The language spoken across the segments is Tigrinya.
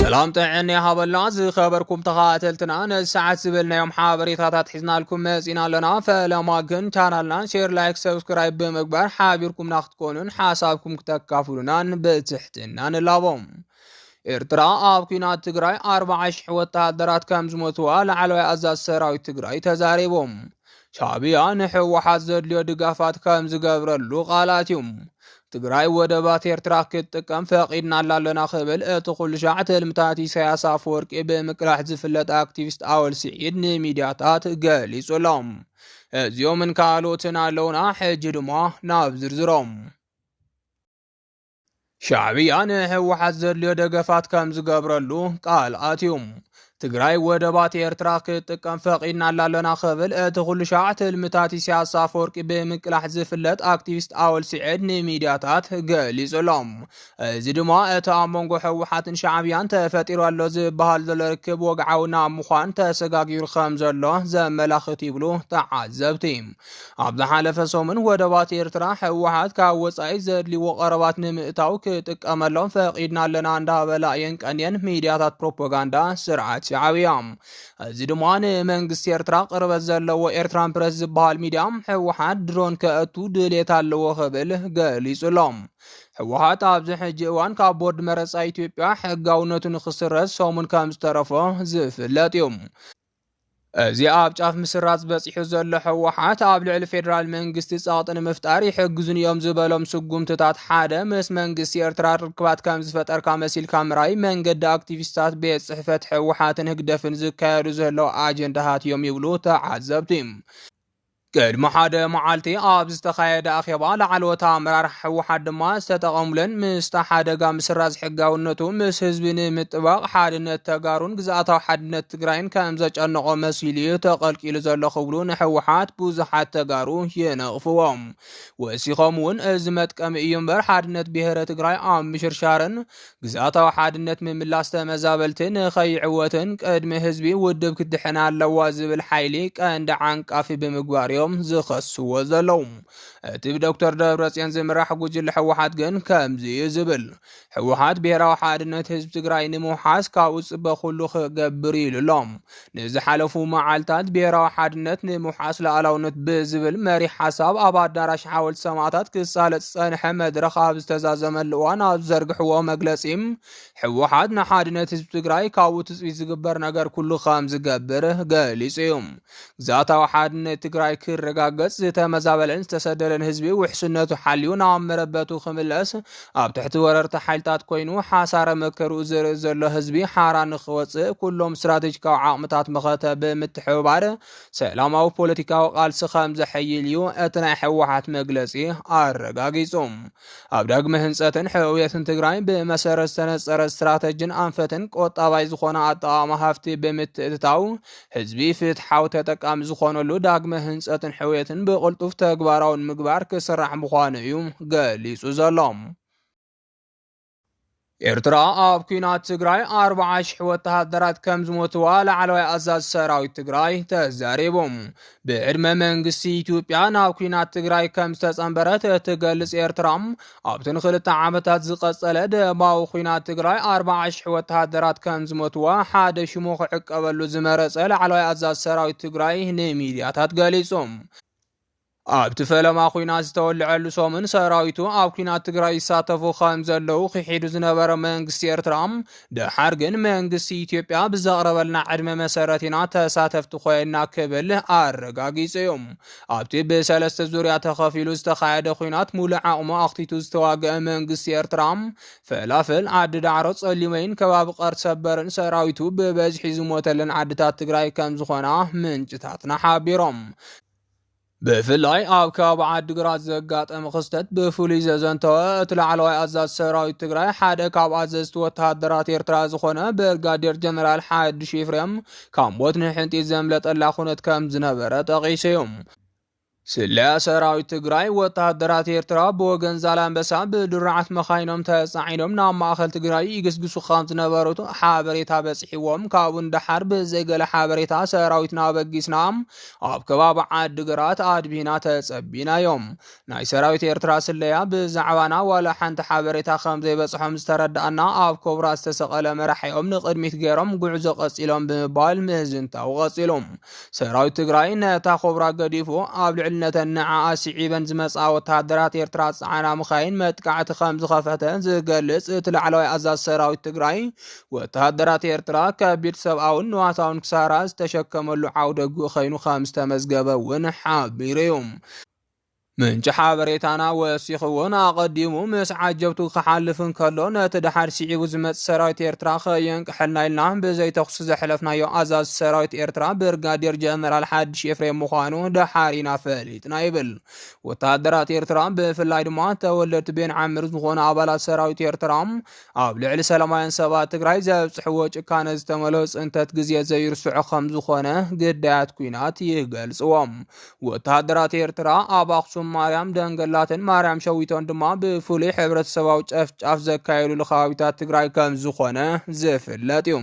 ሰላም ጥዕና ይሃበልና ዝኸበርኩም ተኸታተልትና፣ ነዚ ሰዓት ዝበልናዮም ሓበሬታታት ሒዝናልኩም መጺና ኣለና። ፈለማ ግን ቻናልና ሼር፣ ላይክ፣ ሰብስክራይብ ብምግባር ሓቢርኩምና ክትኮኑን ሓሳብኩም ክተካፍሉናን ብትሕትና ንላቦም። ኤርትራ ኣብ ኲናት ትግራይ ኣርባዓ ሺሕ ወተሃደራት ከም ዝሞትዋ ላዕለዋይ ኣዛዚ ሰራዊት ትግራይ ተዛሪቦም። ሻዕብያ ንህወሓት ዘድልዮ ድጋፋት ከም ዝገብረሉ ቃል ኣትዩ። ትግራይ ወደባት ኤርትራ ክትጥቀም ፈቒድናላ ኣለና ክብል እቲ ኩሉ ሻዕ ትልምታት ኢሳያስ ኣፈወርቂ ብምቅላሕ ዝፍለጥ ኣክቲቪስት ኣወል ስዒድ ንሚድያታት ገሊጹ ኣሎ። እዚኦምን ካልኦትን ኣለውና፣ ሕጂ ድማ ናብ ዝርዝሮም። ሻዕብያ ንህወሓት ዘድልዮ ደገፋት ከም ዝገብረሉ ቃል ኣትዩ። ትግራይ ወደባት ኤርትራ ክትጥቀም ፈቒድናላ ኣለና ክብል እቲ ኩሉ ሻዕ ትልምታት ኢሳያስ ኣፈወርቂ ብምቅላሕ ዝፍለጥ ኣክቲቪስት ኣወል ስዒድ ንሚድያታት ገሊጹ ኣሎ። እዚ ድማ እቲ ኣብ መንጎ ህወሓትን ሻዕብያን ተፈጢሩ ኣሎ ዝበሃል ዘሎ ርክብ ወግዓዊ ናብ ምዃን ተሰጋጊሩ ከም ዘሎ ዘመላኽት ይብሉ ተዓዘብቲ። ኣብ ዝሓለፈ ሰሙን ወደባት ኤርትራ ህወሓት ካብ ወጻኢ ዘድልይዎ ቀረባት ንምእታው ክጥቀመሎም ፈቒድና ኣለና እንዳበላ እየን ቀንየን ሚድያታት ፕሮፓጋንዳ ስርዓት ሻዕብያ። እዚ ድማ ንመንግስቲ ኤርትራ ቅርበት ዘለዎ ኤርትራን ፕረስ ዝበሃል ሚድያ ህወሓት ድሮን ከእቱ ድሌት ኣለዎ ክብል ገሊጹ ኣሎ። ህወሓት ኣብዚ ሕጂ እዋን ካብ ቦርድ መረጻ ኢትዮጵያ ሕጋውነቱ ንክስረዝ ሰሙን ከም ዝተረፎ ዝፍለጥ እዩ። እዚ ኣብ ጫፍ ምስራዝ በጺሑ ዘሎ ህወሓት ኣብ ልዕሊ ፌደራል መንግስቲ ጸቕጢ ንምፍጣር ይሕግዙን እዮም ዝበሎም ስጉምትታት ሓደ ምስ መንግስቲ ኤርትራ ርክባት ከም ዝፈጠርካ መሲልካ ምራይ መንገዲ ኣክቲቪስታት ቤት ጽሕፈት ህወሓትን ህግደፍን ዝካየዱ ዘለዉ ኣጀንዳታት እዮም ይብሉ ተዓዘብቲ። ቅድሚ ሓደ መዓልቲ ኣብ ዝተኻየደ ኣኼባ ላዕለዎት ኣመራርሓ ህወሓት ድማ ዝተጠቐሙለን ምስታ ሓደጋ ምስራዝ ሕጋውነቱ ምስ ህዝቢ ንምጥባቕ ሓድነት ተጋሩን ግዝኣታዊ ሓድነት ትግራይን ከም ዘጨነቖ መሲሉ እዩ ተቐልቂሉ ዘሎ ክብሉ ንህወሓት ብዙሓት ተጋሩ ይነቕፍዎም። ወሲኾም እውን እዚ መጥቀሚ እዩ እምበር ሓድነት ብሄረ ትግራይ ኣብ ምሽርሻርን ግዝኣታዊ ሓድነት ምምላስ ተመዛበልቲ ንኸይዕወትን ቅድሚ ህዝቢ ውድብ ክትድሕን ኣለዋ ዝብል ሓይሊ ቀንዲ ዓንቃፊ ብምግባር እዮም ዝኸስዎ ዘለዉ። እቲ ብዶክተር ደብረጽዮን ዝምራሕ ጉጅለ ህወሓት ግን ከምዚ እዩ ዝብል። ህወሓት ብሄራዊ ሓድነት ህዝቢ ትግራይ ንምውሓስ ካብኡ ዝጽበ ኩሉ ክገብር እዩ ኢሉ ኣሎ። ንዝሓለፉ መዓልታት ብሄራዊ ሓድነት ንምውሓስ ሉዓላውነት ብዝብል መሪሕ ሓሳብ ኣብ ኣዳራሽ ሓወልቲ ሰማእታት ክሳለጥ ዝጸንሐ መድረኽ ኣብ ዝተዛዘመሉ እዋን ኣብ ዝዘርግሕዎ መግለጺ፣ ህወሓት ንሓድነት ህዝቢ ትግራይ ካብኡ ትጽቢት ዝግበር ነገር ኩሉ ከም ዝገብር ገሊጹ እዩ። ግዝኣታዊ ሓድነት ትግራይ ክረጋገጽ ዝተመዛበለን ዝተሰደደን ህዝቢ ውሕስነቱ ሓልዩ ናብ መረበቱ ክምለስ ኣብ ትሕቲ ወረርቲ ሓይልታት ኮይኑ ሓሳረ መከርኡ ዘርኢ ዘሎ ህዝቢ ሓራ ንክወፅእ ኩሎም ስትራቴጂካዊ ዓቕምታት መኸተ ብምትሕብባር ሰላማዊ ፖለቲካዊ ቃልሲ ከም ዘሐይል እዩ እቲ ናይ ህወሓት መግለፂ ኣረጋጊፁ። ኣብ ዳግመ ህንፀትን ሕውየትን ትግራይ ብመሰረት ዝተነፀረ ስትራተጂን ኣንፈትን ቆጣባይ ዝኾነ ኣጠቓቕማ ሃፍቲ ብምትእትታው ህዝቢ ፍትሓዊ ተጠቃሚ ዝኾነሉ ዳግመ ህንፀትን ሕውየትን ብቕልጡፍ ተግባራዊ ንምግባር ክስራሕ ምዃኑ እዩ ገሊጹ ዘሎ። ኤርትራ ኣብ ኲናት ትግራይ ኣርባዓ ሽሕ ወተሃደራት ከም ዝሞትዋ ላዕለዋይ ኣዛዚ ሰራዊት ትግራይ ተዛሪቡ። ብዕድመ መንግስቲ ኢትዮጵያ ናብ ኲናት ትግራይ ከም ዝተጸንበረት እትገልጽ ኤርትራ፣ ኣብተን ክልተ ዓመታት ዝቐጸለ ደማዊ ኲናት ትግራይ ኣርባዓ ሽሕ ወተሃደራት ከም ዝሞትዋ ሓደ ሽሙ ክዕቀበሉ ዝመረጸ ላዕለዋይ ኣዛዚ ሰራዊት ትግራይ ንሚድያታት ገሊጹ። ኣብቲ ፈለማ ኲናት ዝተወልዐሉ ሰሙን ሰራዊቱ ኣብ ኲናት ትግራይ ይሳተፉ ከም ዘለዉ ክሒዱ ዝነበረ መንግስቲ ኤርትራ፣ ደሓር ግን መንግስቲ ኢትዮጵያ ብዘቕረበልና ዕድመ መሰረት ኢና ተሳተፍቲ ኮይና ክብል ኣረጋጊጹ እዩ። ኣብቲ ብሰለስተ ዙርያ ተኸፊሉ ዝተኻየደ ኲናት ሙሉእ ዓቕሙ ኣኽቲቱ ዝተዋግአ መንግስቲ ኤርትራ፣ ፈላፍል፣ ዓዲ ዳዕሮ፣ ጸሊመይን ከባቢ ቀርሰበርን ሰራዊቱ ብበዝሒ ዝሞተለን ዓድታት ትግራይ ከም ዝኾና ምንጭታትና ሓቢሮም። ብፍላይ ኣብ ከባቢ ዓዲግራት ዘጋጠመ ክስተት ብፍሉይ ዘዘንተወ እቲ ላዕለዋይ ኣዛዚ ሰራዊት ትግራይ፣ ሓደ ካብ ኣዘዝቲ ወተሃደራት ኤርትራ ዝኾነ ብርጋዴር ጀነራል ሓድሽ ኤፍሬም ካብ ሞት ንሕንጢት ዘምለጠላ ኩነት ከም ዝነበረ ጠቒሱ እዩ። ስለያ ሰራዊት ትግራይ፣ ወተሃደራት ኤርትራ ብወገን ዛላንበሳ ብድሩዓት መኻይኖም ተጻዒኖም ናብ ማእኸል ትግራይ ይግስግሱ ከም ዝነበሩ ሓበሬታ በጺሕዎም። ካብኡ ንደሓር ብዘይገለ ሓበሬታ ሰራዊትና በጊስና ኣብ ከባቢ ዓዲ ግራት ኣድቢና ተጸቢናዮም። ናይ ሰራዊት ኤርትራ ስለያ ብዛዕባና ዋላ ሓንቲ ሓበሬታ ከም ዘይበጽሖም ዝተረዳእና፣ ኣብ ኮብራ ዝተሰቐለ መራሒኦም ንቕድሚት ገይሮም ጉዕዞ ቀጺሎም ብምባል ምዝንታው ቀጺሉ። ሰራዊት ትግራይ ነታ ኮብራ ገዲፉ ኣብ ልዕሊ ነተን ንዓኣ ስዒበን ዝመጻ ወተሃደራት ኤርትራ ዝጸዓና መኻይን መጥቃዕቲ ከም ዝኸፈተ ዝገልጽ እቲ ላዕለዋይ ኣዛዝ ሰራዊት ትግራይ፣ ወተሃደራት ኤርትራ ከቢድ ሰብኣውን ንዋታውን ክሳራ ዝተሸከመሉ ዓውደ ውግእ ኸይኑ ከም ዝተመዝገበ እውን ሓቢሩ እዩ። ምንጪ ሓበሬታና ወሲኹ እውን ኣቐዲሙ ምስ ዓጀብቱ ክሓልፍ እንከሎ ነቲ ደሓር ስዒቡ ዝመጽእ ሰራዊት ኤርትራ ከየንቅሐልና ኢልና ብዘይተኹሲ ዘሕለፍናዮ ኣዛዚ ሰራዊት ኤርትራ ብርጋዴር ጀነራል ሓድሽ ኤፍሬም ምዃኑ ደሓር ኢና ፈሊጥና ይብል። ወተሃደራት ኤርትራ ብፍላይ ድማ ተወለድቲ ቤን ዓምር ዝኾኑ ኣባላት ሰራዊት ኤርትራ ኣብ ልዕሊ ሰላማውያን ሰባት ትግራይ ዘብጽሕዎ ጭካነ ዝተመልኦ ጽንተት ግዜ ዘይርስዖ ከም ዝኾነ ግዳያት ኲናት ይገልጽዎም። ወተሃደራት ኤርትራ ኣብ ኣኽሱም ማርያም ደንገላትን ማርያም ሸዊቶን ድማ ብፍሉይ ሕብረተሰባዊ ጨፍጫፍ ዘካየዱሉ ከባቢታት ትግራይ ከም ዝኾነ ዝፍለጥ እዩ።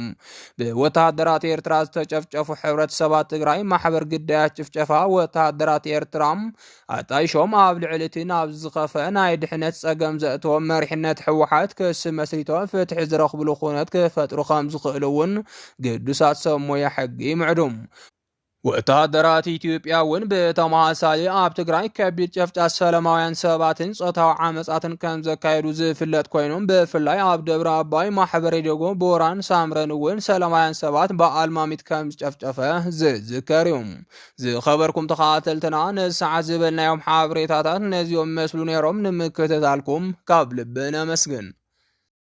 ብወተሃደራት ኤርትራ ዝተጨፍጨፉ ሕብረተሰባት ትግራይ ማሕበር ግዳያት ጭፍጨፋ ወተሃደራት ኤርትራ ኣጣይሾም ኣብ ልዕሊ እቲ ናብ ዝኸፈ ናይ ድሕነት ጸገም ዘእተዎም መሪሕነት ህወሓት ክሲ መስሪቶም ፍትሒ ዝረኽብሉ ኩነት ክፈጥሩ ከም ዝኽእሉ እውን ግዱሳት ሰብ ሞያ ሕጊ ይምዕዱ። ወተሃደራት ኢትዮጵያ እውን ብተመሳሳሊ ኣብ ትግራይ ከቢድ ጨፍጫፍ ሰላማውያን ሰባትን ጾታዊ ዓመጻትን ከም ዘካየዱ ዝፍለጥ ኮይኖም፣ ብፍላይ ኣብ ደብረ ኣባይ፣ ማሕበረ ዴጎ፣ ቦራን ሳምረን እውን ሰላማውያን ሰባት ብኣልማሚት ከም ዝጨፍጨፈ ዝዝከር እዩ። ዝኸበርኩም ተኸታተልትና፣ ነዚ ሰዓት ዝበልናዮም ሓበሬታታት ነዚኦም መስሉ ነይሮም። ንምክትታልኩም ካብ ልቢ ነመስግን።